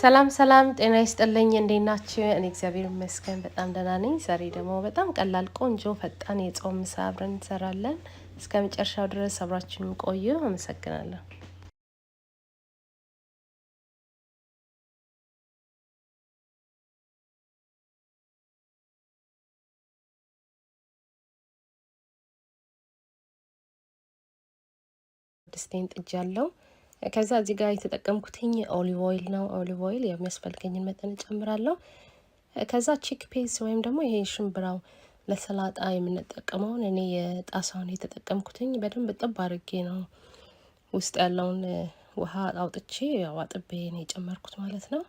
ሰላም ሰላም፣ ጤና ይስጥልኝ። እንዴት ናችሁ? እኔ እግዚአብሔር ይመስገን በጣም ደህና ነኝ። ዛሬ ደግሞ በጣም ቀላል ቆንጆ ፈጣን የጾም ምሳ አብረን እንሰራለን። እስከ መጨረሻው ድረስ አብራችሁን ቆዩ። አመሰግናለሁ። ድስቴን ጥጃለሁ። ከዛ እዚህ ጋር የተጠቀምኩትኝ olive oil ነው። Olive oil የሚያስፈልገኝን መጠን እጨምራለሁ። ከዛ chickpeas ወይም ደግሞ ይሄ ሽምብራው ለሰላጣ የምንጠቀመውን እኔ የጣሳውን የተጠቀምኩትኝ በደንብ እጥብ አድርጌ ነው ውስጥ ያለውን ውሃ አውጥቼ ያው አጥቤ ነው የጨመርኩት ማለት ነው።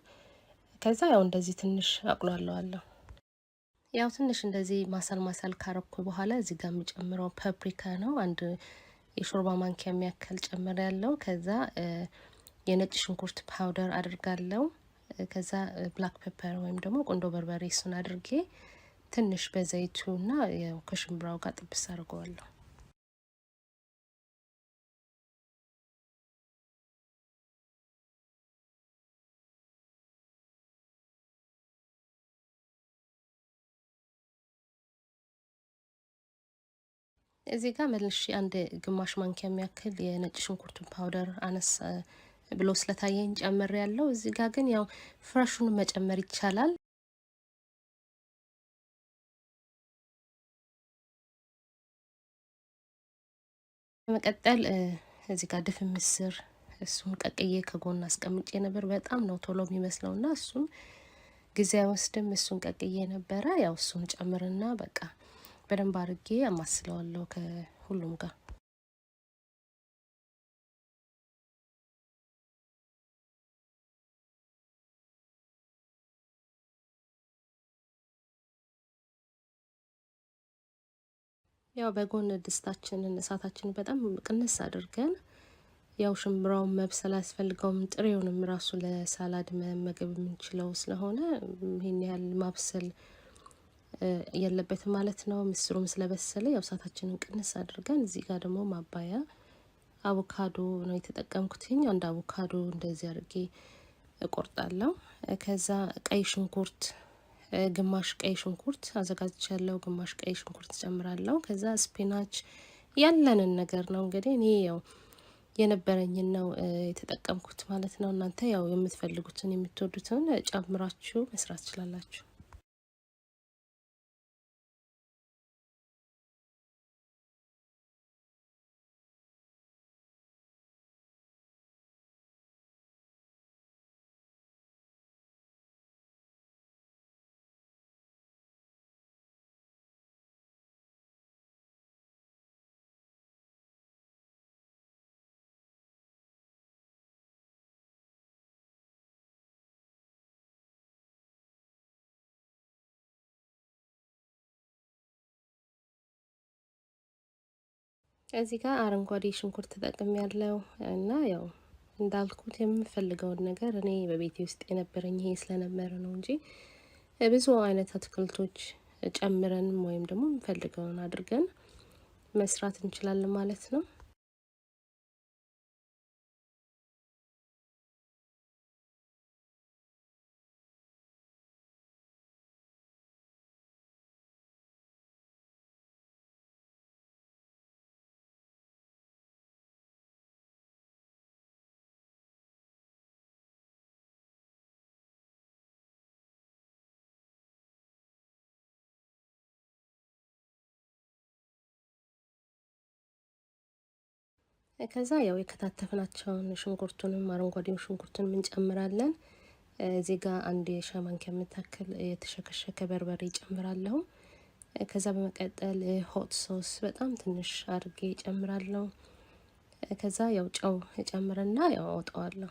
ከዛ ያው እንደዚህ ትንሽ አቁላለዋለሁ። ያው ትንሽ እንደዚህ ማሰል ማሰል ካረኩ በኋላ እዚህ ጋር የምጨምረው ፐፕሪካ ነው። አንድ የሾርባ ማንኪያ የሚያክል ጨምሬያለው። ከዛ የነጭ ሽንኩርት powder አድርጋለሁ። ከዛ black pepper ወይም ደግሞ ቁንዶ በርበሬ እሱን አድርጌ ትንሽ በዘይቱና ያው ከሽምብራው ጋር ጥብስ አድርገዋለሁ። እዚህ ጋር መልሼ አንድ ግማሽ ማንኪያ የሚያክል የነጭ ሽንኩርቱን powder አነስ ብሎ ስለታየኝ ጨምሬያለው። እዚህ ጋር ግን ያው fresh ኡን መጨመር ይቻላል። በመቀጠል እዚህ ጋር ድፍን ምስር እሱን ቀቅዬ ከጎን አስቀምጬ ነበር። በጣም ነው ቶሎ የሚበስለው እና እሱን ጊዜ አይወስድም። እሱን ቀቅዬ ነበረ። ያው እሱን ጨምርና በቃ በደንብ አድርጌ አማስለዋለሁ ከሁሉም ጋር። ያው በጎን ድስታችንን እሳታችንን በጣም ቅንስ አድርገን ያው ሽምብራውን መብሰል አያስፈልገውም። ጥሬውንም ራሱ ለ salad መመገብ የምንችለው ስለሆነ ይሄን ያህል ማብሰል የለበትም ማለት ነው። ምስሩም ስለበሰለ ያው እሳታችንን ቅንስ አድርገን እዚህ ጋር ደግሞ ማባያ አቮካዶ ነው የተጠቀምኩትኝ። አንድ አቮካዶ እንደዚህ አድርጌ እቆርጣለሁ። ከዛ ቀይ ሽንኩርት ግማሽ ቀይ ሽንኩርት አዘጋጅቻለሁ። ግማሽ ቀይ ሽንኩርት ጨምራለሁ። ከዛ spinach ያለንን ነገር ነው እንግዲህ እኔ ያው የነበረኝን ነው የተጠቀምኩት ማለት ነው። እናንተ ያው የምትፈልጉትን የምትወዱትን ጨምራችሁ መስራት ትችላላችሁ። እዚህ ጋር አረንጓዴ ሽንኩርት ተጠቅሜያለው እና ያው እንዳልኩት የምፈልገውን ነገር እኔ በቤቴ ውስጥ የነበረኝ ይሄ ስለነበረ ነው እንጂ ብዙ አይነት አትክልቶች ጨምረን ወይም ደግሞ የምንፈልገውን አድርገን መስራት እንችላለን ማለት ነው። ከዛ ያው የከታተፍናቸውን ሽንኩርቱንም አረንጓዴው ሽንኩርቱንም እንጨምራለን። እዚህ ጋር አንድ የሻይ ማንኪያ የምታክል የተሸከሸከ በርበሬ ጨምራለሁ። ከዛ በመቀጠል hot sauce በጣም ትንሽ አድርጌ ጨምራለሁ። ከዛ ያው ጨው እጨምርና ያው አወጣዋለሁ።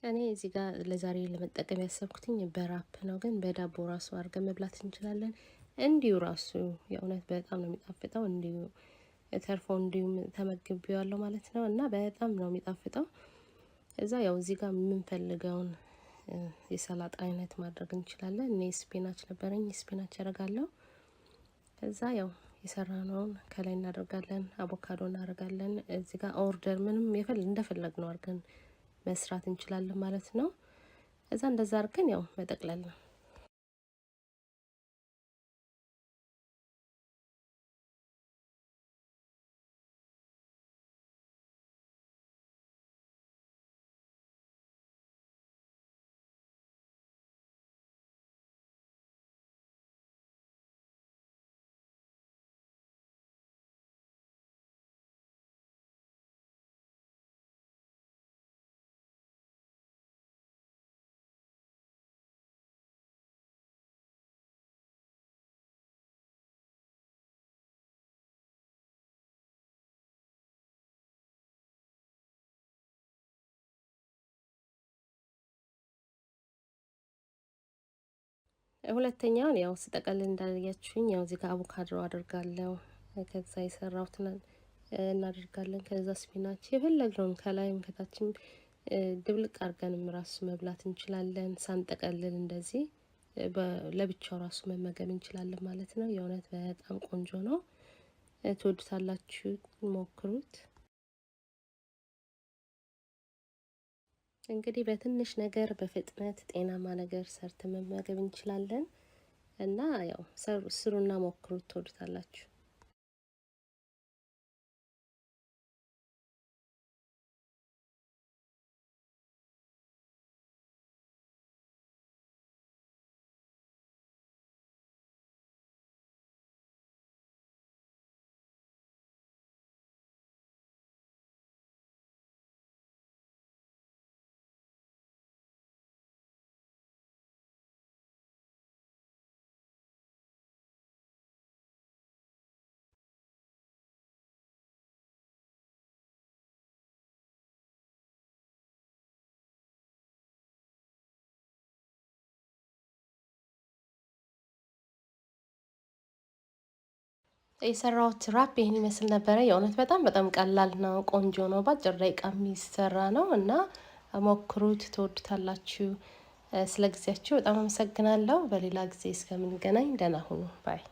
እኔ እዚህ ጋር ለዛሬ ለመጠቀም ያሰብኩትኝ በ wrap ነው፣ ግን በዳቦ ራሱ አድርገን መብላት እንችላለን። እንዲሁ ራሱ የእውነት በጣም ነው የሚጣፍጠው። እንዲሁ ተርፎ እንዲሁም ተመግቤዋለሁ ማለት ነው እና በጣም ነው የሚጣፍጠው። እዛ ያው እዚህ ጋር የምንፈልገውን የሰላጣ አይነት ማድረግ እንችላለን። እኔ spinach ነበረኝ፣ spinach ያደርጋለሁ። ከዛ ያው የሰራነውን ከላይ እናደርጋለን። አቮካዶ እናደርጋለን። እዚህ ጋር order ምንም እንደፈለግነው አድርገን መስራት እንችላለን ማለት ነው። ከዛ እንደዛ አድርገን ያው መጠቅለል ነው። ሁለተኛውን ያው ስጠቀልል እንዳያችሁኝ ያው እዚህ ጋር አቮካዶ አደርጋለሁ። ከዛ የሰራሁትን እናደርጋለን። ከዛ spinach የፈለግነውን ከላይም ከታችም ድብልቅ አድርገንም ራሱ መብላት እንችላለን። ሳንጠቀልል እንደዚህ ለብቻው ራሱ መመገብ እንችላለን ማለት ነው። የእውነት በጣም ቆንጆ ነው። ትወዱታላችሁ፣ ሞክሩት። እንግዲህ በትንሽ ነገር በፍጥነት ጤናማ ነገር ሰርተን መመገብ እንችላለን እና ያው ስሩና ሞክሩት፣ ትወዱታላችሁ። የሰራሁት wrap ይህን ይመስል ነበረ። የእውነት በጣም በጣም ቀላል ነው፣ ቆንጆ ነው፣ በአጭር ደቂቃ የሚሰራ ነው እና ሞክሩት፣ ትወዱታላችሁ። ስለ ጊዜያችሁ በጣም አመሰግናለሁ። በሌላ ጊዜ እስከምንገናኝ ደህና ሁኑ bye።